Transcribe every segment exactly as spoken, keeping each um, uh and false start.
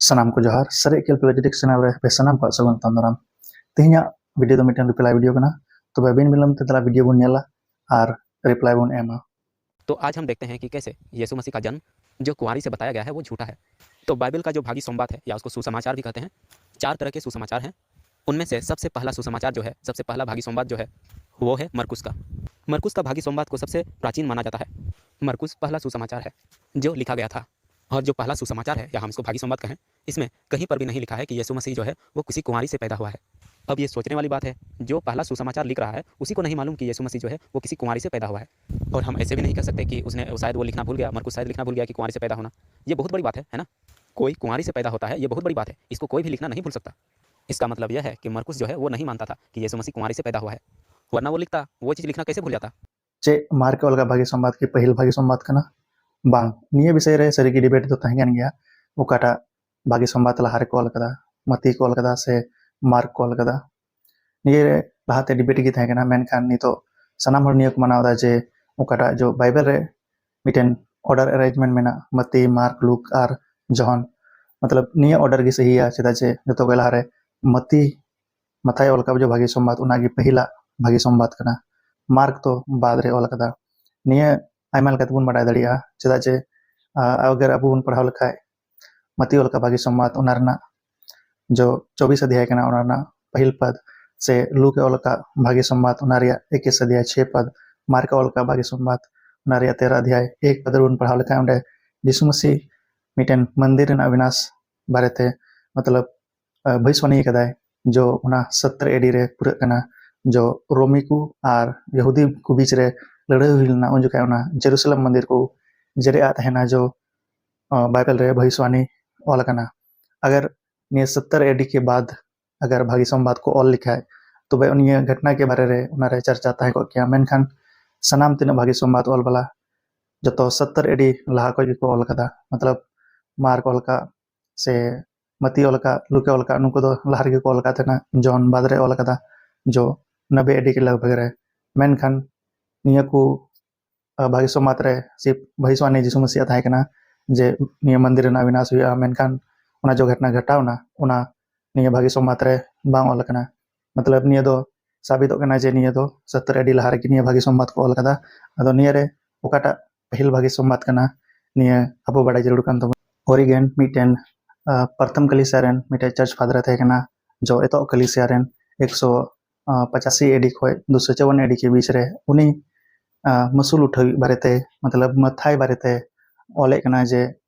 ᱥᱟᱱᱟᱢ ᱠᱚ ᱡᱚᱦᱟᱨ, ᱥᱟᱹᱨᱤ ᱮᱠᱮᱞ ᱯᱮᱞᱮᱡᱮᱴᱤᱠ ᱪᱮᱱᱮᱞ ᱨᱮ ᱟᱯᱮ ᱥᱟᱱᱟᱢ ᱠᱚᱣᱟᱜ ᱥᱟᱹᱜᱩᱱ ᱛᱟᱢ ᱫᱟᱨᱟᱢ᱾ ᱛᱮᱦᱮᱧᱟᱜ ᱵᱷᱤᱰᱤᱭᱳ ᱫᱚ ᱢᱤᱫᱴᱮᱱ ᱨᱤᱯᱞᱟᱭ ᱵᱷᱤᱰᱤᱭᱳ ᱠᱟᱱᱟ᱾ ᱛᱚᱵᱮ ᱵᱤᱱ ᱵᱤᱞᱚᱢ ᱛᱮ ᱫᱮᱞᱟ ᱵᱷᱤᱰᱤᱭᱳ ᱵᱚᱱ ᱧᱮᱞᱟ ᱟᱨ ᱨᱤᱯᱞᱟᱭ ᱵᱚᱱ ᱮᱢᱟ᱾ तो आज हम देखते हैं कि कैसे यीशु मसीह का जन्म जो कुंवारी से बताया गया है वो झूठा है। तो बाइबल का जो भागी संवाद है या उसको सुसमाचार भी कहते हैं, चार तरह के सुसमाचार हैं। उनमें से सबसे पहला सुसमाचार जो है, सबसे पहला भागी संवाद जो है, वो है मरकुस का। मरकुस का भागी संवाद को सबसे प्राचीन माना जाता है। मरकुस पहला सुसमाचार है जो लिखा गया था। और जो पहला सुसमाचार है या हम इसको भागी संवाद कहें, इसमें कहीं पर भी नहीं लिखा है कि यीशु मसीह जो है वो किसी कुंवारी से पैदा हुआ है। अब ये सोचने वाली बात है, जो पहला सुसमाचार लिख रहा है उसी को नहीं मालूम कि यीशु मसीह जो है वो किसी कुंवारी से पैदा हुआ है। और हम ऐसे भी नहीं कह सकते कि उसने शायद वो लिखना भूल गया, मरकुस शायद लिखना भूल गया कि कुंवारी से पैदा होना। ये बहुत बड़ी बात है, है ना? कोई कुंवारी से पैदा होता है, ये बहुत बड़ी बात है, इसको कोई भी लिखना नहीं भूल सकता। इसका मतलब यह है कि मरकुस जो है वो नहीं मानता था कि यीशु मसीह कुंवारी से पैदा हुआ है, वरना वो लिखता, वो चीज़ लिखना कैसे भूल जाता? ᱪᱮᱫ ᱢᱟᱨᱠ ᱮ ᱚᱞ ᱠᱟᱫ ᱵᱷᱟᱹᱜᱤ ᱥᱚᱢᱵᱟᱫ ᱠᱤ ᱯᱟᱹᱦᱤᱞ ᱵᱷᱟᱹᱜᱤ ᱥᱚᱢᱵᱟᱫ ᱠᱟᱱᱟ? ᱵᱟᱝ, ᱱᱤᱭᱟᱹ ᱵᱤᱥᱚᱭ ᱨᱮ ᱥᱟᱹᱨᱤᱜᱮ ᱰᱤᱵᱮᱴ ᱫᱚ ᱛᱟᱦᱮᱸ ᱠᱟᱱ ᱜᱮᱭᱟ, ᱚᱠᱟᱴᱟᱜ ᱵᱷᱟᱹᱜᱤ ᱥᱚᱢᱵᱟᱫ ᱞᱟᱦᱟ ᱨᱮᱠᱚ ᱚᱞ ᱠᱟᱫᱟ, ᱢᱟᱛᱤ ᱠᱚ ᱚᱞ ᱠᱟᱫᱟ ᱥᱮ ᱢᱟᱨᱠ ᱠᱚ ᱚᱞ ᱠᱟᱫᱟ᱾ ᱱᱤᱭᱟᱹ ᱨᱮ ᱞᱟᱦᱟᱛᱮ ᱰᱤᱵᱮᱴ ᱜᱮ ᱛᱟᱦᱮᱸ ᱠᱟᱱᱟ, ᱢᱮᱱᱠᱷᱟᱱ ᱱᱤᱛᱚᱜ ᱥᱟᱱᱟᱢ ᱦᱚᱲ ᱱᱤᱭᱟᱹ ᱠᱚ ᱢᱟᱱᱟᱣ ᱮᱫᱟ ᱡᱮ ᱚᱠᱟᱴᱟᱜ ᱡᱚ ᱵᱟᱭᱵᱮᱞ ᱨᱮ ᱢᱤᱫᱴᱮᱱ ᱚᱨᱰᱟᱨ ᱮᱨᱮᱧᱡᱽᱢᱮᱱᱴ ᱢᱮᱱᱟᱜ, ᱢᱟᱛᱤ, ᱢᱟᱨᱠ, ᱞᱩᱠ ᱟᱨ ᱡᱚᱦᱚᱱ, ᱢᱚᱛᱞᱚᱵ ᱱᱤᱭᱟᱹ ᱚᱨᱰᱟᱨ ᱜᱮ ᱥᱟᱹᱦᱤᱭᱟ, ᱪᱮᱫᱟᱜ ᱡᱮ ᱡᱚᱛᱚ ᱠᱷᱚᱱ ᱞᱟᱦᱟᱨᱮ ᱢᱟᱛᱤ, ᱢᱟᱛᱷᱟᱭ ᱚᱞ ᱠᱟᱜ ᱡᱚ ᱵᱷᱟᱹᱜᱤ ᱥᱚᱢᱵᱟᱫ, ᱚᱱᱟᱜᱮ ᱯᱟᱹᱦᱤᱞᱟᱜ ᱵᱷᱟᱹᱜᱤ ᱥᱚᱢᱵᱟᱫ ᱠᱟᱱᱟ᱾ ᱢᱟᱨᱠ ᱫᱚ ᱵᱟᱫ ᱨᱮ ᱚᱞ ᱠᱟᱫᱟ᱾ ᱱᱤᱭᱟᱹ ᱟᱭᱢᱟ ᱞᱮᱠᱟᱛᱮ ᱵᱚᱱ ᱵᱟᱰᱟᱭ ᱫᱟᱲᱮᱭᱟᱜᱼᱟ, ᱪᱮᱫᱟᱜ ᱡᱮ ᱟᱜᱟᱨ ᱟᱵᱚ ᱵᱚᱱ ᱯᱟᱲᱦᱟᱣ ᱞᱮᱠᱷᱟᱡ ᱢᱟᱛᱤ ᱚᱞ ᱠᱟᱜ ᱵᱷᱟᱹᱜᱤ ᱥᱚᱢᱵᱟᱫ, ᱚᱱᱟ ᱨᱮᱱᱟᱜ ᱡᱚ ᱪᱚᱵᱵᱤᱥ ᱚᱫᱷᱭᱟᱭ ᱠᱟᱱᱟ, ᱚᱱᱟ ᱨᱮᱱᱟᱜ ᱯᱟᱹᱦᱤᱞ ᱯᱟᱫ, ᱥᱮ ᱞᱩᱠ ᱮ ᱚᱞ ᱠᱟᱜ ᱵᱷᱟᱹᱜᱤ ᱥᱚᱢᱵᱟᱫ, ᱚᱱᱟ ᱨᱮᱭᱟᱜ ᱮᱠᱤᱥ ᱚᱫᱷᱭᱟᱭ ᱪᱷᱮ ᱯᱟᱫ, ᱢᱟᱨᱠ ᱮ ᱚᱞ ᱠᱟᱜ ᱵᱷᱟᱹᱜᱤ ᱥᱚᱢᱵᱟᱫ, ᱚᱱᱟ ᱨᱮᱭᱟᱜ ᱛᱮᱨᱚ ᱚᱫᱷᱭᱟᱭ ᱮᱠ ᱯᱟᱫ ᱨᱮᱵᱚᱱ ᱯᱟᱲᱦᱟᱣ ᱞᱮᱠᱷᱟᱡ ᱚᱸᱰᱮ ᱡᱤᱥᱩ ᱢᱟᱹᱥᱤ ᱢᱤᱫᱴᱮᱱ ᱢᱚᱱᱫᱤᱨ ᱨᱮᱱᱟᱜ ᱵᱤᱱᱟᱥ ᱵᱟᱨᱮᱛᱮ, ᱢᱚᱛᱞᱚᱵ, ᱵᱷᱚᱵᱤᱥᱣᱟᱱᱤ ᱠᱟᱫᱟᱭ ᱡᱚ ᱚᱱᱟ ᱥᱚᱛᱛᱚᱨ ᱮᱰᱤ ᱨᱮ ᱯᱩᱨᱟᱹᱜ ᱠᱟᱱᱟ᱾ ᱡᱚ ᱨᱳᱢᱤ ᱠᱚ ᱟᱨ ᱭᱟᱦᱩᱫᱤ ᱠᱚ ᱵᱤᱪ ᱨᱮ ᱞᱟᱹᱲᱦᱟᱹᱭ ᱦᱩᱭ ᱞᱮᱱᱟ, ᱩᱱ ᱡᱚᱠᱷᱟᱡ ᱚᱱᱟ ᱡᱮᱨᱩᱥᱟᱞᱮᱢ ᱢᱚᱱᱫᱤᱨ ᱠᱚ ᱡᱮᱨᱮᱫ ᱟᱜ ᱛᱟᱦᱮᱱᱟ, ᱡᱚ ᱵᱟᱭᱵᱮᱞ ᱨᱮ ᱵᱷᱚᱵᱤᱥᱣᱟᱱᱤ ᱚᱞ ᱟᱠᱟᱱᱟ᱾ ᱟᱜᱟᱨ ᱱᱤᱭᱟᱹ ᱥᱚᱛᱛᱚᱨ ᱮᱰᱤ ᱠᱮ ᱵᱟᱫ ᱟᱜᱟᱨ ᱵᱷᱟᱹᱜᱤ ᱥᱚᱢᱵᱟᱫ ᱠᱚ ᱚᱞ ᱞᱮᱠᱷᱟᱡ, ᱛᱚᱵᱮ ᱱᱤᱭᱟᱹ ᱜᱷᱚᱴᱱᱟ ᱠᱮ ᱵᱟᱨᱮ ᱨᱮ ᱚᱱᱟᱨᱮ ᱪᱟᱨᱪᱟ ᱛᱟᱦᱮᱸ ᱠᱚᱜ ᱠᱮᱭᱟ᱾ ᱢᱮᱱᱠᱷᱟᱱ ᱥᱟᱱᱟᱢ ᱛᱤᱱᱟᱹᱜ ᱵᱷᱟᱹᱜᱤ ᱥᱚᱢᱵᱟᱫ ᱚᱞ ᱵᱟᱞᱟ ᱡᱚᱛᱚ ᱥᱚᱛᱛᱚᱨ ᱮᱰᱤ ᱞᱟᱦᱟ ᱠᱷᱚᱡ ᱜᱮᱠᱚ ᱚᱞ ᱠᱟᱫᱟ᱾ ᱢᱚᱛᱞᱚᱵ, ᱢᱟᱨᱠ ᱚᱞ ᱠᱟᱜ ᱥᱮ ᱢᱟᱛᱤ ᱚᱞ ᱠᱟᱜ, ᱞᱩᱠᱮ ᱚᱞ ᱠᱟᱜ, ᱱᱩᱠᱩ ᱫᱚ ᱞᱟᱦᱟ ᱨᱮᱜᱮ ᱠᱚ ᱚᱞ ᱠᱟᱜ ᱛᱟᱦᱮᱱᱟ᱾ ᱡᱚᱦᱚᱱ ᱵᱟᱫ ᱨᱮ ᱚᱞ ᱠᱟᱫᱟ, ᱡᱚ ᱱᱚᱵᱵᱳᱭ ᱮᱰᱤ ᱠᱮ ᱞᱟᱜᱽᱵᱷᱟᱜᱽ ᱨᱮ᱾ ᱢᱮᱱᱠᱷᱟᱱ ᱱᱤᱭᱟᱹ ᱠᱚ ᱵᱷᱟᱹᱜᱤ ᱥᱚᱢᱵᱟᱫ ᱨᱮ ᱥᱤᱯ ᱵᱷᱚᱵᱤᱥᱣᱟᱱᱤ ᱡᱤᱥᱩ ᱢᱟᱹᱥᱤᱭᱟᱜ ᱛᱟᱦᱮᱸ ᱠᱟᱱᱟ ᱡᱮ ᱱᱤᱭᱟᱹ ᱢᱚᱱᱫᱤᱨ ᱨᱮᱱᱟᱜ ᱵᱤᱱᱟᱥ ᱦᱩᱭᱩᱜᱼᱟ, ᱢᱮᱱᱠᱷᱟᱱ ᱚᱱᱟ ᱡᱚ ᱜᱷᱚᱴᱱᱟ ᱜᱷᱚᱴᱟᱣᱱᱟ, ᱚᱱᱟ ᱱᱤᱭᱟᱹ ᱵᱷᱟᱹᱜᱤ ᱥᱚᱢᱵᱟᱫ ᱨᱮ ᱵᱟᱝ ᱚᱞ ᱟᱠᱟᱱᱟ᱾ ᱢᱚᱛᱞᱚᱵ ᱱᱤᱭᱟᱹ ᱫᱚ ᱥᱟᱵᱤᱛᱚᱜ ᱠᱟᱱᱟ ᱡᱮ ᱱᱤᱭᱟᱹ ᱫᱚ ᱥᱚᱛᱛᱚᱨ ᱮᱰᱤ ᱞᱟᱦᱟ ᱨᱮᱜᱮ ᱱᱤᱭᱟᱹ ᱵᱷᱟᱹᱜᱤ ᱥᱚᱢᱵᱟᱫ ᱠᱚ ᱚᱞ ᱟᱠᱟᱫᱟ᱾ ᱟᱫᱚ ᱱᱤᱭᱟᱹ ᱨᱮ ᱚᱠᱟᱴᱟᱜ ᱯᱟᱹᱦᱤᱞ ᱵᱷᱟᱹᱜᱤ ᱥᱚᱢᱵᱟᱫ ᱠᱟᱱᱟ, ᱱᱤᱭᱟᱹ ᱟᱵᱚ ᱵᱟᱰᱟᱭ ᱡᱟᱹᱨᱩᱲ ᱠᱟᱱ ᱛᱟᱵᱚᱱᱟ᱾ ᱚᱨᱤᱜᱮᱱ ᱢᱤᱫᱴᱮᱱ ᱯᱨᱚᱛᱷᱚᱢ ᱠᱟᱞᱤᱥᱤᱭᱟ ᱨᱮᱱ ᱢᱤᱫᱴᱮᱱ ᱪᱟᱨᱪ ᱯᱷᱟᱫᱟᱨ ᱮ ᱛᱟᱦᱮᱸ ᱠᱟᱱᱟ, ᱡᱚ ᱮᱛᱚᱦᱚᱵ ᱠᱟᱞᱤᱥᱤᱭᱟ ᱨᱮᱱ ᱮᱠᱥᱚ ᱯᱚᱸᱪᱟᱥᱤ ᱮᱰᱤ ᱠᱷᱚᱱ ᱫᱩᱥᱚ ᱪᱟᱣᱟᱱᱱᱚ ᱮᱰᱤ ᱠᱮ ᱵᱤᱪ ᱨᱮ ᱩᱱᱤ ᱢᱟᱹᱥᱩᱞ ᱩᱴᱷᱟᱹᱣᱤᱡ ᱵᱟᱨᱮᱛᱮ, ᱢᱚᱛᱞᱚᱵ ᱢᱟᱛᱷᱟᱭ ᱵᱟᱨᱮᱛᱮ ᱚᱞᱮᱫ ᱠᱟᱱᱟ ᱡᱮ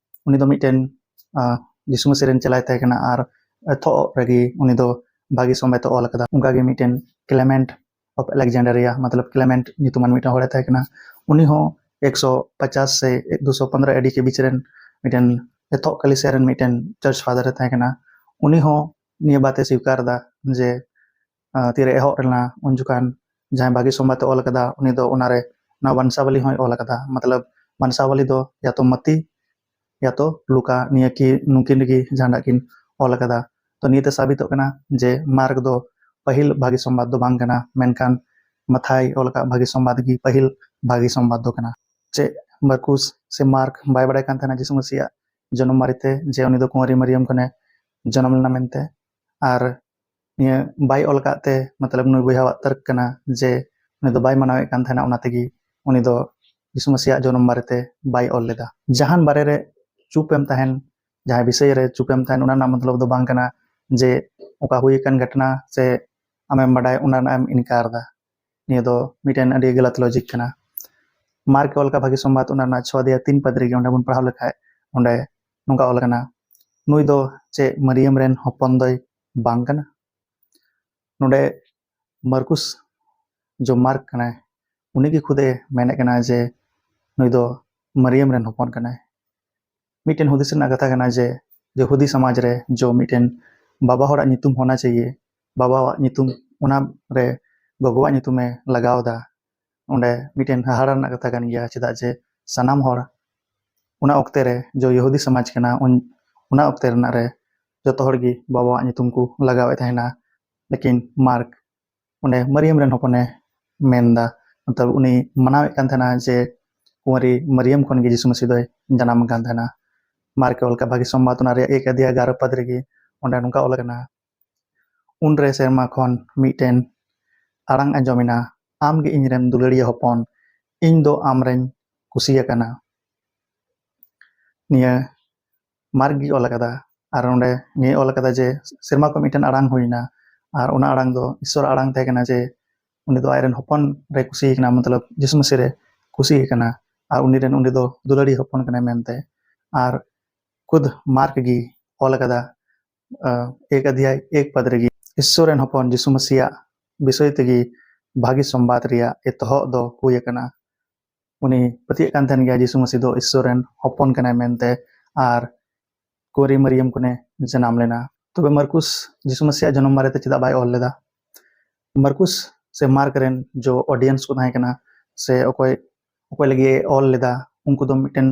ᱩᱱᱤ ᱫᱚ ᱢᱤᱫᱴᱮᱱ ᱡᱤᱥᱩ ᱢᱟᱹᱥᱤ ᱨᱮᱱ ᱪᱮᱞᱟᱭ ᱛᱟᱦᱮᱸ ᱠᱟᱱᱟ ᱟᱨ ᱮᱛᱚᱦᱚᱵ ᱨᱮᱜᱮ ᱩᱱᱤ ᱫᱚ ᱵᱷᱟᱹᱜᱤ ᱥᱚᱢᱵᱟᱫ ᱮ ᱚᱞ ᱟᱠᱟᱫᱟ᱾ ᱚᱱᱠᱟᱜᱮ ᱢᱤᱫᱴᱮᱱ ᱠᱞᱮᱢᱮᱱᱴ ᱚᱯᱷ ᱟᱞᱮᱠᱡᱟᱱᱰᱟᱨᱤᱭᱟ, ᱢᱚᱛᱞᱚᱵ ᱠᱞᱮᱢᱮᱱᱴ ᱧᱩᱛᱩᱢᱟᱱ ᱢᱤᱫᱴᱮᱱ ᱦᱚᱲᱮ ᱛᱟᱦᱮᱸ ᱠᱟᱱᱟ᱾ ᱩᱱᱤ ᱦᱚᱸ ᱮᱠᱥᱚ ᱯᱚᱸᱪᱟᱥ ᱥᱮ ᱫᱩᱥᱚ ᱯᱚᱱᱨᱚ ᱮᱰᱤ ᱠᱮ ᱵᱤᱪ ᱨᱮᱱ ᱢᱤᱫᱴᱮᱱ ᱮᱛᱚᱦᱚᱵ ᱠᱟᱞᱤᱥᱤᱭᱟ ᱨᱮᱱ ᱢᱤᱫᱴᱮᱱ ᱪᱟᱨᱪ ᱯᱷᱟᱫᱟᱨ ᱮ ᱛᱟᱦᱮᱸ ᱠᱟᱱᱟ᱾ ᱩᱱᱤ ᱦᱚᱸ ᱱᱤᱭᱟᱹ ᱵᱟᱛᱮ ᱥᱤᱠᱟᱨ ᱮᱫᱟ ᱡᱮ ᱛᱤᱨᱮ ᱮᱦᱚᱵ ᱞᱮᱱᱟ ᱩᱱ ᱡᱚᱠᱷᱟᱱ ᱡᱟᱦᱟᱸᱭ ᱵᱷᱟᱹᱜᱤ ᱥᱚᱢᱵᱟᱫ ᱮ ᱚᱞ ᱟᱠᱟᱫᱟ ᱩᱱᱤ ᱫᱚ ᱚᱱᱟᱨᱮ ᱚᱱᱟ ᱵᱚᱝᱥᱟᱵᱚᱞᱤ ᱦᱚᱸᱭ ᱚᱞ ᱟᱠᱟᱫᱟ᱾ ᱢᱚᱛᱞᱚᱵ ᱵᱚᱝᱥᱟᱵᱚᱞᱤ ᱫᱚ ᱭᱟᱛᱚ ᱢᱟᱛᱤ ᱭᱟᱛᱚ ᱞᱩᱠᱟ ᱱᱤᱭᱟᱹ ᱠᱤ ᱱᱩᱠᱤᱱ ᱨᱮᱜᱮ ᱡᱟᱦᱟᱱᱟᱜ ᱠᱤᱱ ᱚᱞ ᱟᱠᱟᱫᱟ᱾ ᱛᱚ ᱱᱤᱭᱟᱹᱛᱮ ᱥᱟᱵᱤᱛᱚᱜ ᱠᱟᱱᱟ ᱡᱮ ᱢᱟᱨᱠ ᱫᱚ ᱯᱟᱹᱦᱤᱞ ᱵᱷᱟᱹᱜᱤ ᱥᱚᱢᱵᱟᱫ ᱫᱚ ᱵᱟᱝ ᱠᱟᱱᱟ, ᱢᱮᱱᱠᱷᱟᱱ ᱢᱟᱛᱷᱟᱭ ᱚᱞ ᱟᱠᱟᱫ ᱵᱷᱟᱹᱜᱤ ᱥᱚᱢᱵᱟᱫ ᱜᱮ ᱯᱟᱹᱦᱤᱞ ᱵᱷᱟᱹᱜᱤ ᱥᱚᱢᱵᱟᱫ ᱫᱚ ᱠᱟᱱᱟ᱾ ᱪᱮᱫ ᱢᱟᱨᱠᱩᱥ ᱥᱮ ᱢᱟᱨᱠ ᱵᱟᱭ ᱵᱟᱲᱟᱭ ᱠᱟᱱ ᱛᱟᱦᱮᱱᱟ ᱡᱤᱥᱩ ᱢᱟᱹᱥᱤᱭᱟᱜ ᱡᱚᱱᱚᱢ ᱵᱟᱨᱮᱛᱮ, ᱡᱮ ᱩᱱᱤ ᱫᱚ ᱠᱩᱸᱣᱟᱨᱤ ᱢᱟᱨᱤᱭᱟᱢ ᱠᱷᱚᱱᱮ ᱡᱚᱱᱚᱢ ᱞᱮᱱᱟ ᱢᱮᱱᱛᱮ? ᱟᱨ ᱱᱤᱭᱟᱹ ᱵᱟᱭ ᱚᱞ ᱟᱠᱟᱫ ᱛᱮ, ᱢᱚᱛᱞᱚᱵ ᱱᱩᱭ ᱵᱚᱭᱦᱟᱣᱟᱜ ᱛᱟᱨᱠ ᱠᱟᱱᱟ ᱡᱮ ᱩᱱᱤ ᱫᱚ ᱵᱟᱭ ᱢᱟᱱᱟᱣᱮᱫ ᱠᱟᱱ ᱛᱟᱦᱮᱱᱟ, ᱚᱱᱟ ᱛᱮᱜᱮ ᱩᱱᱤ ᱫᱚ ᱡᱤᱥᱩ ᱢᱟᱹᱥᱤᱭᱟᱜ ᱡᱚᱱᱚᱢ ᱵᱟᱨᱮᱛᱮ ᱵᱟᱭ ᱚᱞ ᱞᱮᱫᱟ᱾ ᱡᱟᱦᱟᱱ ᱵᱟᱨᱮ ᱨᱮ ᱪᱩᱯ ᱮᱢ ᱛᱟᱦᱮᱱ, ᱡᱟᱦᱟᱸ ᱵᱤᱥᱚᱭ ᱨᱮ ᱪᱩᱯ ᱮᱢ ᱛᱟᱦᱮᱱ, ᱚᱱᱟ ᱨᱮᱱᱟᱜ ᱢᱚᱛᱞᱚᱵ ᱫᱚ ᱵᱟᱝ ᱠᱟᱱᱟ ᱡᱮ ᱚᱠᱟ ᱦᱩᱭ ᱟᱠᱟᱱ ᱜᱷᱚᱴᱚᱱᱟ ᱥᱮ ᱟᱢᱮᱢ ᱵᱟᱰᱟᱭ, ᱚᱱᱟ ᱨᱮᱱᱟᱜ ᱮᱢ ᱤᱱᱠᱟᱨ ᱮᱫᱟ᱾ ᱱᱤᱭᱟᱹ ᱫᱚ ᱢᱤᱫᱴᱮᱱ ᱟᱹᱰᱤ ᱜᱟᱞᱟᱛ ᱞᱚᱡᱤᱠ ᱠᱟᱱᱟ᱾ ᱢᱟᱨᱠ ᱮ ᱚᱞ ᱠᱟᱜ ᱵᱷᱟᱹᱜᱤ ᱥᱚᱢᱵᱟᱫ, ᱚᱱᱟ ᱨᱮᱱᱟᱜ ᱪᱷᱚ ᱫᱤᱭᱟ ᱛᱤᱱ ᱯᱟᱫᱽᱨᱤ ᱜᱮ ᱚᱸᱰᱮ ᱵᱚᱱ ᱯᱟᱲᱦᱟᱣ ᱞᱮᱠᱷᱟᱡ, ᱚᱸᱰᱮ ᱱᱚᱝᱠᱟ ᱚᱞ ᱟᱠᱟᱱᱟ, ᱱᱩᱭ ᱫᱚ ᱪᱮᱫ ᱢᱟᱨᱤᱭᱟᱢ ᱨᱮᱱ ᱦᱚᱯᱚᱱ ᱫᱚᱭ ᱵᱟᱝ ᱠᱟᱱᱟ? ᱱᱚᱰᱮ ᱢᱟᱨᱠᱩᱥ ᱡᱚ ᱢᱟᱨᱠ ᱠᱟᱱᱟᱭ, ᱩᱱᱤᱜᱮ ᱠᱷᱩᱫᱮ ᱢᱮᱱᱮᱫ ᱠᱟᱱᱟ ᱡᱮ ᱱᱩᱭ ᱫᱚ ᱢᱟᱨᱤᱭᱟᱢ ᱨᱮᱱ ᱦᱚᱯᱚᱱ ᱠᱟᱱᱟᱭ᱾ ᱢᱤᱫᱴᱮᱱ ᱦᱩᱫᱤᱥ ᱨᱮᱱᱟᱜ ᱠᱟᱛᱷᱟ ᱠᱟᱱᱟ ᱡᱮ ᱭᱮᱦᱩᱫᱤ ᱥᱚᱢᱟᱡᱽ ᱨᱮ ᱡᱚ ᱢᱤᱫᱴᱮᱱ ᱵᱟᱵᱟ ᱦᱚᱲᱟᱜ ᱧᱩᱛᱩᱢ ᱦᱳᱱᱟ ᱪᱟᱦᱤᱭᱮ, ᱵᱟᱵᱟᱣᱟᱜ ᱧᱩᱛᱩᱢ ᱚᱱᱟ ᱨᱮ ᱜᱚᱜᱚᱣᱟᱜ ᱧᱩᱛᱩᱢᱮ ᱞᱟᱜᱟᱣ ᱮᱫᱟ᱾ ᱚᱸᱰᱮ ᱢᱤᱫᱴᱮᱱ ᱦᱟᱦᱟᱲᱟ ᱨᱮᱱᱟᱜ ᱠᱟᱛᱷᱟ ᱠᱟᱱ ᱜᱮᱭᱟ, ᱪᱮᱫᱟᱜ ᱡᱮ ᱥᱟᱱᱟᱢ ᱦᱚᱲ ᱚᱱᱟ ᱚᱠᱛᱮ ᱨᱮ ᱡᱚ ᱭᱮᱦᱩᱫᱤ ᱥᱚᱢᱟᱡᱽ ᱠᱟᱱᱟ, ᱩᱱ- ᱚᱱᱟ ᱚᱠᱛᱮ ᱨᱮᱱᱟᱜ ᱨᱮ ᱡᱚᱛᱚ ᱦᱚᱲ ᱜᱮ ᱵᱟᱵᱟᱣᱟᱜ ᱧᱩᱛᱩᱢ ᱠᱚ ᱞᱟᱜᱟᱣᱮᱫ ᱛᱟᱦᱮᱱᱟ᱾ ᱞᱮᱠᱤᱱ ᱢᱟᱨᱠ ᱚᱸᱰᱮ ᱢᱟᱨᱤᱭᱟᱢ ᱨᱮᱱ ᱦᱚᱯᱚᱱᱮ ᱢᱮᱱᱫᱟ, ᱢᱚᱛᱞᱚᱵ ᱩᱱᱤ ᱢᱟᱱᱟᱣᱮᱫ ᱠᱟᱱ ᱛᱟᱦᱮᱱᱟ ᱡᱮ ᱠᱩᱸᱣᱟᱨᱤ ᱢᱟᱨᱤᱭᱟᱢ ᱠᱷᱚᱱ ᱜᱮ ᱡᱤᱥᱩ ᱢᱟᱹᱥᱤ ᱫᱚᱭ ᱡᱟᱱᱟᱢ ᱟᱠᱟᱱ ᱛᱟᱦᱮᱱᱟ᱾ ᱢᱟᱨᱠ ᱮ ᱚᱞ ᱠᱟᱜ ᱵᱷᱟᱹᱜᱤ ᱥᱚᱢᱵᱟᱫ, ᱚᱱᱟ ᱨᱮᱭᱟᱜ ᱮᱠ ᱟᱫᱷᱭᱟᱭ ᱮᱜᱟᱨᱚ ᱯᱟᱫ ᱨᱮᱜᱮ ᱚᱸᱰᱮ ᱱᱚᱝᱠᱟ ᱚᱞ ᱟᱠᱟᱱᱟ, ᱩᱱᱨᱮ ᱥᱮᱨᱢᱟ ᱠᱷᱚᱱ ᱢᱤᱫᱴᱮᱱ ᱟᱲᱟᱝ ᱟᱸᱡᱚᱢᱮᱱᱟ, "ᱟᱢ ᱜᱮ ᱤᱧ ᱨᱮᱱ ᱫᱩᱞᱟᱹᱲᱤᱭᱟᱹ ᱦᱚᱯᱚᱱ, ᱤᱧ ᱫᱚ ᱟᱢ ᱨᱮᱧ ᱠᱩᱥᱤ ᱟᱠᱟᱱᱟ᱾" ᱱᱤᱭᱟᱹ ᱢᱟᱨᱠ ᱜᱮ ᱚᱞ ᱟᱠᱟᱫᱟ᱾ ᱟᱨ ᱚᱸᱰᱮ ᱱᱤᱭᱟᱹ ᱚᱞ ᱟᱠᱟᱫᱟ ᱡᱮ ᱥᱮᱨᱢᱟ ᱠᱷᱚᱱ ᱢᱤᱫᱴᱮᱱ ᱟᱲᱟᱝ ᱦᱩᱭᱱᱟ, ᱟᱨ ᱚᱱᱟ ᱟᱲᱟᱝ ᱫᱚ ᱤᱥᱥᱚᱨ ᱟᱲᱟᱝ ᱛᱟᱦᱮᱸ ᱠᱟᱱᱟ ᱡᱮ ᱩᱱᱤ ᱫᱚ ᱟᱡ ᱨᱮᱱ ᱦᱚᱯᱚᱱ ᱨᱮ ᱠᱩᱥᱤ ᱠᱟᱱᱟ, ᱢᱚᱛᱞᱚᱵ ᱡᱤᱥᱩ ᱢᱟᱹᱥᱤ ᱨᱮ ᱠᱩᱥᱤ ᱠᱟᱱᱟ, ᱟᱨ ᱩᱱᱤ ᱨᱮᱱ ᱩᱱᱤ ᱫᱚ ᱫᱩᱞᱟᱹᱲᱤᱭᱟᱹ ᱦᱚᱯᱚᱱ ᱠᱟᱱᱟᱭ ᱢᱮᱱᱛᱮ᱾ ᱟᱨ ᱠᱷᱩᱫ ᱢᱟᱨᱠ ᱜᱮ ᱚᱞ ᱟᱠᱟᱫᱟ, ᱟᱸ, ᱮᱠ ᱟᱫᱷᱭᱟᱭ ᱮᱠ ᱯᱟᱫ ᱨᱮᱜᱮ ᱤᱥᱥᱚᱨ ᱨᱮᱱ ᱦᱚᱯᱚᱱ ᱡᱤᱥᱩ ᱢᱟᱹᱥᱤᱭᱟᱜ ᱵᱤᱥᱚᱭ ᱛᱮᱜᱮ ᱵᱷᱟᱹᱜᱤ ᱥᱚᱢᱵᱟᱫ ᱨᱮᱭᱟᱜ ᱮᱛᱚᱦᱚᱵ ᱫᱚ ᱦᱩᱭ ᱟᱠᱟᱱᱟ᱾ ᱩᱱᱤ ᱯᱟᱹᱛᱭᱟᱹᱜ ᱠᱟᱱ ᱛᱟᱦᱮᱱ ᱜᱮᱭᱟ ᱡᱤᱥᱩ ᱢᱟᱹᱥᱤ ᱫᱚ ᱤᱥᱥᱚᱨ ᱨᱮᱱ ᱦᱚᱯᱚᱱ ᱠᱟᱱᱟᱭ ᱢᱮᱱᱛᱮ, ᱟᱨ ᱠᱩᱸᱣᱟᱨᱤ ᱢᱟᱨᱤᱭᱟᱢ ᱠᱷᱚᱱᱮ ᱡᱟᱱᱟᱢ ᱞᱮᱱᱟ᱾ ᱛᱚᱵᱮ ᱢᱟᱨᱠᱩᱥ ᱡᱤᱥᱩ ᱢᱟᱹᱥᱤᱭᱟᱜ ᱡᱚᱱᱚᱢ ᱵᱟᱨᱮᱛᱮ ᱪᱮᱫᱟᱜ ᱵᱟᱭ ᱚᱞ ᱞᱮᱫᱟ? ᱢᱟᱨᱠᱩᱥ ᱥᱮ ᱢᱟᱨᱠ ᱨᱮᱱ ᱡᱚ audience ᱠᱚ ᱛᱟᱦᱮᱸ ᱠᱟᱱᱟ, ᱥᱮ ᱚᱠᱚᱭ, ᱚᱠᱚᱭ ᱞᱟᱹᱜᱤᱫ ᱮ ᱚᱞ ᱞᱮᱫᱟ, ᱩᱱᱠᱩ ᱫᱚ ᱢᱤᱫᱴᱮᱱ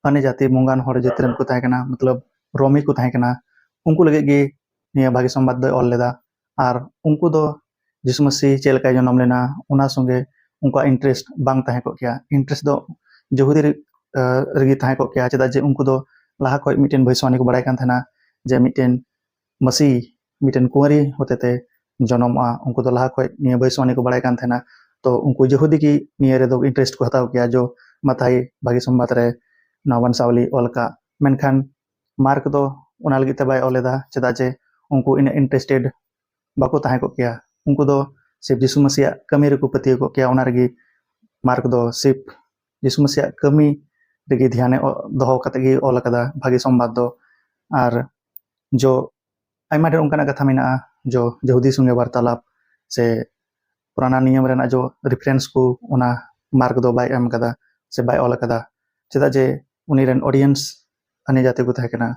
ᱟᱹᱱᱤ ᱡᱟᱹᱛᱤ ᱵᱚᱸᱜᱟᱱ ᱦᱚᱲ ᱡᱟᱹᱛ ᱨᱮᱱ ᱠᱚ ᱛᱟᱦᱮᱸ ᱠᱟᱱᱟ, ᱢᱚᱛᱞᱚᱵ ᱨᱳᱢᱤ ᱠᱚ ᱛᱟᱦᱮᱸ ᱠᱟᱱᱟ᱾ ᱩᱱᱠᱩ ᱞᱟᱹᱜᱤᱫ ᱜᱮ ᱱᱤᱭᱟᱹ ᱵᱷᱟᱹᱜᱤ ᱥᱚᱢᱵᱟᱫ ᱫᱚᱭ ᱚᱞ ᱞᱮᱫᱟ᱾ ᱟᱨ ᱩᱱᱠᱩ ᱫᱚ ᱡᱤᱥᱩ ᱢᱟᱹᱥᱤ ᱪᱮᱫ ᱞᱮᱠᱟᱭ ᱡᱚᱱᱚᱢ ᱞᱮᱱᱟ, ᱚᱱᱟ ᱥᱚᱸᱜᱮ ᱩᱱᱠᱩᱣᱟᱜ interest ᱵᱟᱝ ᱛᱟᱦᱮᱸ ᱠᱚᱜ ᱠᱮᱭᱟ᱾ Interest ᱫᱚ ᱡᱚᱦᱩᱫᱤ ᱨᱮ, ᱟᱸ, ᱨᱮᱜᱮ ᱛᱟᱦᱮᱸ ᱠᱚᱜ ᱠᱮᱭᱟ, ᱪᱮᱫᱟᱜ ᱡᱮ ᱩᱱᱠᱩ ᱫᱚ ᱞᱟᱦᱟ ᱠᱷᱚᱡ ᱢᱤᱫᱴᱮᱱ ᱵᱷᱚᱵᱤᱥᱥᱚᱵᱟᱱᱤ ᱠᱚ ᱵᱟᱲᱟᱭ ᱠᱟᱱ ᱛᱟᱦᱮᱱᱟ ᱡᱮ ᱢᱤᱫᱴᱮᱱ ᱢᱟᱹᱥᱤ ᱢᱤᱫᱴᱮᱱ ᱠᱩᱸᱣᱟᱨᱤ ᱦᱚᱛᱮᱛᱮ ᱡᱚᱱᱚᱢᱚᱜᱼᱟ᱾ ᱩᱱᱠᱩ ᱫᱚ ᱞᱟᱦᱟ ᱠᱷᱚᱡ ᱱᱤᱭᱟᱹ ᱵᱷᱚᱵᱤᱥᱥᱚᱵᱟᱱᱤ ᱠᱚ ᱵᱟᱲᱟᱭ ᱠᱟᱱ ᱛᱟᱦᱮᱱᱟ᱾ ᱛᱚ ᱩᱱᱠᱩ ᱡᱚᱦᱩᱫᱤ ᱜᱮ ᱱᱤᱭᱟᱹ ᱨᱮᱫᱚ interest ᱠᱚ ᱦᱟᱛᱟᱣ ᱠᱮᱭᱟ, ᱡᱚ ᱢᱟᱛᱟᱭ ᱵᱷᱟᱹᱜᱤ ᱥᱚᱢᱵᱟᱫ ᱨᱮ ᱱᱚᱣᱟ ᱵᱚᱝᱥᱟᱵᱚᱞᱤ ᱚᱞ ᱠᱟᱜ᱾ ᱢᱮᱱᱠᱷᱟᱱ ᱢᱟᱨᱠ ᱫᱚ ᱚᱱᱟ ᱞᱟᱹᱜᱤᱫ ᱛᱮ ᱵᱟᱭ ᱚᱞ ᱞᱮᱫᱟ, ᱪᱮᱫᱟᱜ ᱡᱮ ᱩᱱᱠᱩ ᱤᱱᱟᱹᱜ interested ᱵᱟᱠᱚ ᱛᱟᱦᱮᱸ ᱠᱚᱜ ᱠᱮᱭᱟ᱾ ᱩᱱᱠᱩ ᱫᱚ ᱥᱤᱨᱯ ᱡᱤᱥᱩ ᱢᱟᱹᱥᱤᱭᱟᱜ ᱠᱟᱹᱢᱤ ᱨᱮᱠᱚ ᱯᱟᱹᱛᱭᱟᱹᱣ ᱠᱚᱜ ᱠᱮᱭᱟ᱾ ᱚᱱᱟ ᱨᱮᱜᱮ ᱢᱟᱨᱠ ᱫᱚ ᱥᱤᱨᱯ ᱡᱤᱥᱩ ᱢᱟᱹᱥᱤᱭᱟᱜ ᱠᱟᱹᱢᱤ ᱨᱮᱜᱮ ᱫᱷᱮᱭᱟᱱᱮ ᱚ-, ᱫᱚᱦᱚ ᱠᱟᱛᱮ ᱜᱮ ᱚᱞ ᱟᱠᱟᱫᱟ ᱵᱷᱟᱹᱜᱤ ᱥᱚᱢᱵᱟᱫ ᱫᱚ᱾ ᱟᱨ ᱡᱚ ᱟᱭᱢᱟ ᱰᱷᱮᱨ ᱚᱱᱠᱟᱱᱟᱜ ᱠᱟᱛᱷᱟ ᱢᱮᱱᱟᱜᱼᱟ, ᱡᱚ ᱡᱚᱦᱩᱫᱤ ᱥᱚᱸᱜᱮ ᱵᱟᱨᱛᱟᱞᱟᱯ ᱥᱮ ᱯᱩᱨᱟᱱᱟ ᱱᱤᱭᱚᱢ ᱨᱮᱱᱟᱜ ᱡᱚ reference ᱠᱚ, ᱚᱱᱟ ᱢᱟᱨᱠ ᱫᱚ ᱵᱟᱭ ᱮᱢ ᱠᱟᱫᱟ ᱥᱮ ᱵᱟᱭ ᱚᱞ ᱠᱟᱫᱟ᱾ ᱪᱮᱫᱟᱜ ᱡᱮ ᱩᱱᱤ ᱨᱮᱱ audience ᱟᱹᱱᱤ ᱡᱟᱹᱛᱤ ᱠᱚ ᱛᱟᱦᱮᱸ ᱠᱟᱱᱟ,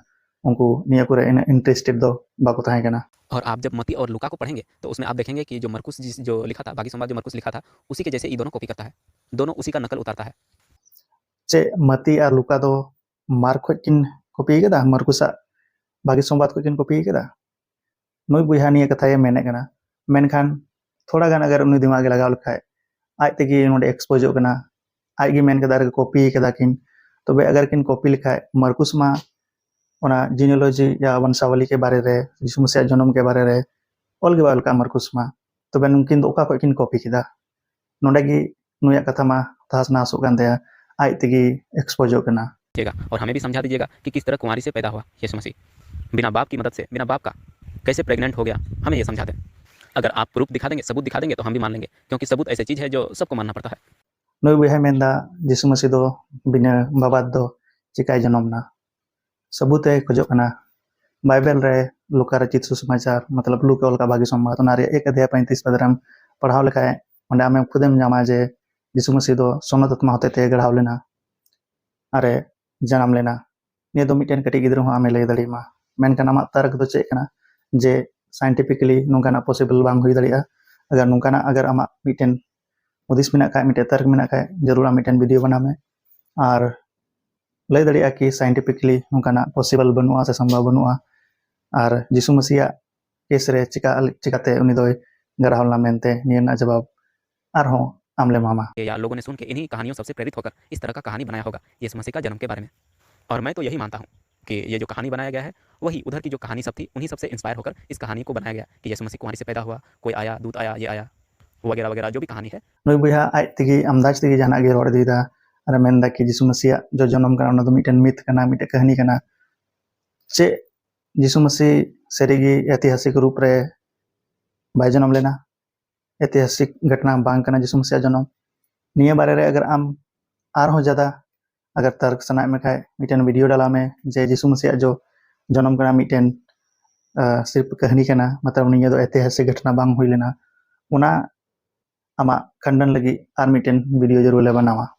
ᱩᱱᱠᱩ ᱱᱤᱭᱟᱹ ᱠᱚᱨᱮ ᱤᱱᱟᱹᱜ interested ᱫᱚ ᱵᱟᱠᱚ ᱛᱟᱦᱮᱸ ᱠᱟᱱᱟ᱾ और आप जब मत्ती और लूका को पढ़ेंगे तो उसमें आप देखेंगे कि जो मरकुस जिस जो लिखा था, बाकी सोमवार जो मरकुस लिखा था, उसी के जैसे ये दोनों कॉपी करता है, दोनों उसी का नकल उतारता है। ᱪᱮᱫ ᱢᱟᱛᱤ ᱟᱨ ᱞᱩᱠᱟ ᱫᱚ ᱢᱟᱨᱠ ᱠᱷᱚᱡ ᱠᱤᱱ ᱠᱚᱯᱤ ᱠᱟᱫᱟ, ᱢᱟᱨᱠᱩᱥᱟᱜ ᱵᱷᱟᱹᱜᱤ ᱥᱚᱢᱵᱟᱫ ᱠᱷᱚᱡ ᱠᱤᱱ ᱠᱚᱯᱤ ᱠᱟᱫᱟ? ᱱᱩᱭ ᱵᱚᱭᱦᱟ ᱱᱤᱭᱟᱹ ᱠᱟᱛᱷᱟᱭ ᱢᱮᱱᱮᱫ ᱠᱟᱱᱟ, ᱢᱮᱱᱠᱷᱟᱱ ᱛᱷᱚᱲᱟ ᱜᱟᱱ ᱟᱜᱟᱨ ᱩᱱᱤ ᱫᱤᱢᱟᱜ ᱮ ᱞᱟᱜᱟᱣ ᱞᱮᱠᱷᱟᱡ, ᱟᱡ ᱛᱮᱜᱮ ᱱᱚᱰᱮ expose ᱚᱜ ᱠᱟᱱᱟ᱾ ᱟᱡ ᱜᱮ ᱢᱮᱱ ᱠᱟᱫᱟ ᱟᱨ ᱠᱚᱯᱤ ᱠᱟᱫᱟ ᱠᱤᱱ, ᱛᱚᱵᱮ ᱟᱜᱟᱨ ᱠᱤᱱ ᱠᱚᱯᱤ ᱞᱮᱠᱷᱟᱡ, ᱢᱟᱨᱠᱩᱥ ᱢᱟ ᱚᱱᱟ genealogy ᱭᱟ ᱵᱚᱝᱥᱟᱵᱟᱞᱤ ᱠᱮ ᱵᱟᱨᱮ ᱨᱮ, ᱡᱤᱥᱩ ᱢᱟᱥᱤᱭᱟᱜ ᱡᱚᱱᱚᱢ ᱠᱮ ᱵᱟᱨᱮ ᱨᱮ ᱚᱞ ᱜᱮ ᱵᱟᱭ ᱚᱞ ᱠᱟᱜᱼᱟ ᱢᱟᱨᱠᱩᱥ ᱢᱟ᱾ ᱛᱚᱵᱮ ᱱᱩᱠᱤᱱ ᱫᱚ ᱚᱠᱟ ᱠᱷᱚᱡ ᱠᱤᱱ ᱠᱚᱯᱤ ᱠᱮᱫᱟ? ᱱᱚᱰᱮ ᱜᱮ ᱱᱩᱭᱟᱜ ᱠᱟᱛᱷᱟ ᱢᱟ ᱛᱟᱦᱟᱥ ᱱᱟᱦᱟᱥᱚᱜ ᱠᱟᱱ ᱛᱟᱭᱟ, ᱟᱡ ᱛᱮᱜᱮ ᱮᱠᱥᱯᱳᱡᱚᱜ ᱠᱟᱱᱟ᱾ कीजिएगा और हमें भी समझा दीजिएगा कि किस तरह कुंवारी से पैदा हुआ यीशु मसीह। बिना बाप की मदद से, बिना बाप का कैसे प्रेग्नेंट हो गया, हमें ये समझा दें। अगर आप प्रूफ दिखा देंगे, सबूत दिखा देंगे, तो हम भी मान लेंगे, क्योंकि सबूत ऐसी चीज़ है जो सबको मानना पड़ता है। ᱱᱩᱭ ᱵᱚᱭᱦᱟᱭ ᱢᱮᱱᱫᱟ, ᱡᱤᱥᱩ ᱢᱟᱹᱥᱤ ᱫᱚ ᱵᱤᱱᱟᱹ ᱵᱟᱵᱟ ᱫᱚ ᱪᱤᱠᱟᱭ ᱡᱚᱱᱚᱢ ᱱᱟ? ᱥᱟᱹᱵᱩᱛ ᱮ ᱠᱷᱚᱡᱚᱜ ᱠᱟᱱᱟ᱾ ᱵᱟᱭᱵᱮᱞ ᱨᱮ ᱞᱩᱠᱟ ᱨᱮᱪᱤᱛ ᱥᱩᱥᱚᱢᱟᱪᱟᱨ, ᱢᱚᱛᱞᱚᱵ ᱞᱩᱠᱟ ᱚᱞ ᱠᱟᱜ ᱵᱷᱟᱹᱜᱤ ᱥᱚᱢᱵᱟᱫ, ᱚᱱᱟ ᱨᱮᱭᱟᱜ ᱮᱠ ᱚᱫᱷᱭᱟᱭ ᱯᱚᱸᱭᱛᱨᱤᱥ ᱯᱟᱫ ᱨᱮᱢ ᱯᱟᱲᱦᱟᱣ ᱞᱮᱠᱷᱟᱡ, ᱚᱸᱰᱮ ᱟᱢᱮᱢ ᱠᱷᱩᱫᱮᱢ ᱧᱟᱢᱟ ᱡᱮ ᱡᱤᱥᱩ ᱢᱟᱹᱥᱤ ᱫᱚ ᱥᱚᱱᱚᱛ ᱟᱛᱢᱟ ᱦᱚᱛᱮ ᱛᱮ ᱜᱟᱲᱦᱟᱣ ᱞᱮᱱᱟ ᱟᱨᱮ ᱡᱟᱱᱟᱢ ᱞᱮᱱᱟ᱾ ᱱᱤᱭᱟᱹ ᱫᱚ ᱢᱤᱫᱴᱮᱱ ᱠᱟᱹᱴᱤᱡ ᱜᱤᱫᱽᱨᱟᱹ ᱦᱚᱸ ᱟᱢᱮ ᱞᱟᱹᱭ ᱫᱟᱲᱮᱭᱟᱢᱟ᱾ ᱢᱮᱱᱠᱷᱟᱱ ᱟᱢᱟᱜ ᱛᱟᱨᱠ ᱫᱚ ᱪᱮᱫ ᱠᱟᱱᱟ ᱡᱮ scientifically ᱱᱚᱝᱠᱟᱱᱟᱜ possible ᱵᱟᱝ ᱦᱩᱭ ᱫᱟᱲᱮᱭᱟᱜᱼᱟ? ᱟᱜᱟᱨ ᱱᱚᱝᱠᱟᱱᱟᱜ ᱟᱜᱟᱨ ᱟᱢᱟᱜ ᱢᱤᱫᱴᱮᱱ ᱦᱩᱫᱤᱥ ᱢᱮᱱᱟᱜ ᱠᱷᱟᱡ, ᱢᱤᱫᱴᱮᱱ ᱛᱟᱨᱠ ᱢᱮᱱᱟᱜ ᱠᱷᱟᱡ, ᱡᱟᱹᱨᱩᱲ ᱟᱢ ᱢᱤᱫᱴᱮᱱ ᱵᱷᱤᱰᱤᱭᱳ ᱵᱮᱱᱟᱣ ᱢᱮ ᱟᱨ ᱞᱟᱹᱭ ᱫᱟᱲᱮᱭᱟᱜᱼᱟ ᱠᱤ scientifically ᱱᱚᱝᱠᱟᱱᱟᱜ possible ᱵᱟᱹᱱᱩᱜᱼᱟ ᱥᱮ ᱥᱚᱢᱵᱷᱚᱵ ᱵᱟᱹᱱᱩᱜᱼᱟ, ᱟᱨ ᱡᱤᱥᱩ ᱢᱟᱹᱥᱤᱭᱟᱜ ᱠᱮᱥ ᱨᱮ ᱪᱤᱠᱟ, ᱪᱤᱠᱟᱛᱮ ᱩᱱᱤ ᱫᱚᱭ ᱜᱟᱨᱦᱟᱣ ᱞᱮᱱᱟ ᱢᱮᱱᱛᱮ ᱱᱤᱭᱟᱹ ᱨᱮᱱᱟᱜ ᱡᱚᱵᱟᱵ ᱟᱨᱦᱚᱸ ᱟᱢ ᱞᱮ ᱮᱢᱟᱢᱟ᱾ या लोगों ने सुन के इन्हीं कहानियों सबसे प्रेरित होकर इस तरह का कहानी बनाया होगा यीशु मसीह का जन्म के बारे में। और मैं तो यही मानता हूँ कि ये जो कहानी बनाया गया है, वही उधर की जो कहानी सब थी, उन्हीं सबसे इंस्पायर होकर इस कहानी को बनाया गया कि यीशु मसीह कुंवारी से पैदा हुआ, कोई आया, दूत आया, ये आया, वगैरह वगैरह जो भी कहानी है। ᱱᱩᱭ ᱵᱚᱭᱦᱟ ᱟᱡ ᱛᱮᱜᱮ ᱟᱢᱫᱟᱡᱽ ᱛᱮᱜᱮ ᱡᱟᱦᱟᱱᱟᱜ ᱜᱮ ᱨᱚᱲ ᱤᱫᱤᱭᱮᱫᱟ ᱟᱨ ᱢᱮᱱᱫᱟ ᱠᱤ ᱡᱤᱥᱩ ᱢᱟᱹᱥᱤᱭᱟᱜ ᱡᱚ ᱡᱚᱱᱚᱢ ᱠᱟᱱᱟ, ᱚᱱᱟ ᱫᱚ ᱢᱤᱫᱴᱮᱱ ᱢᱤᱛᱷ ᱠᱟᱱᱟ, ᱢᱤᱫᱴᱮᱱ ᱠᱟᱹᱦᱱᱤ ᱠᱟᱱᱟ᱾ ᱪᱮᱫ ᱡᱤᱥᱩ ᱢᱟᱹᱥᱤ ᱥᱟᱹᱨᱤᱜᱮ ᱮᱛᱤᱦᱟᱥᱤᱠ ᱨᱩᱯ ᱨᱮ ᱵᱟᱭ ᱡᱚᱱᱚᱢ ᱞᱮᱱᱟ? ᱮᱛᱤᱦᱟᱥᱤᱠ ᱜᱷᱚᱴᱱᱟ ᱵᱟᱝ ᱠᱟᱱᱟ ᱡᱤᱥᱩ ᱢᱟᱹᱥᱤᱭᱟᱜ ᱡᱚᱱᱚᱢ? ᱱᱤᱭᱟᱹ ᱵᱟᱨᱮ ᱨᱮ ᱟᱜᱟᱨ ᱟᱢ ᱟᱨᱦᱚᱸ ᱡᱟᱫᱟ ᱟᱜᱟᱨ ᱛᱟᱨᱠ ᱥᱟᱱᱟᱭᱮᱫ ᱢᱮ ᱠᱷᱟᱡ, ᱢᱤᱫᱴᱮᱱ ᱵᱷᱤᱰᱤᱭᱳ ᱰᱟᱞᱟᱣ ᱢᱮ ᱡᱮ ᱡᱤᱥᱩ ᱢᱟᱹᱥᱤᱭᱟᱜ ᱡᱚ ᱡᱚᱱᱚᱢ ᱠᱟᱱᱟ ᱢᱤᱫᱴᱮᱱ ᱟᱸ, ᱥᱤᱨᱯ ᱠᱟᱹᱦᱱᱤ ᱠᱟᱱᱟ, ᱢᱚᱛᱞᱚᱵ ᱱᱤᱭᱟᱹ ᱫᱚ ᱮᱛᱤᱦᱟᱥᱤᱠ ᱜᱷᱚᱴᱱᱟ ᱵᱟᱝ ᱦᱩᱭ ᱞᱮᱱᱟ᱾ ᱚᱱᱟ ᱟᱢᱟᱜ ᱠᱷᱟᱱᱰᱚᱱ ᱞᱟᱹᱜᱤᱫ ᱟᱨ ᱢᱤᱫᱴᱮᱱ ᱵᱷᱤᱰᱤᱭᱳ ᱡᱟᱹᱨᱩᱲ ᱞᱮ ᱵᱮᱱᱟᱣᱟ᱾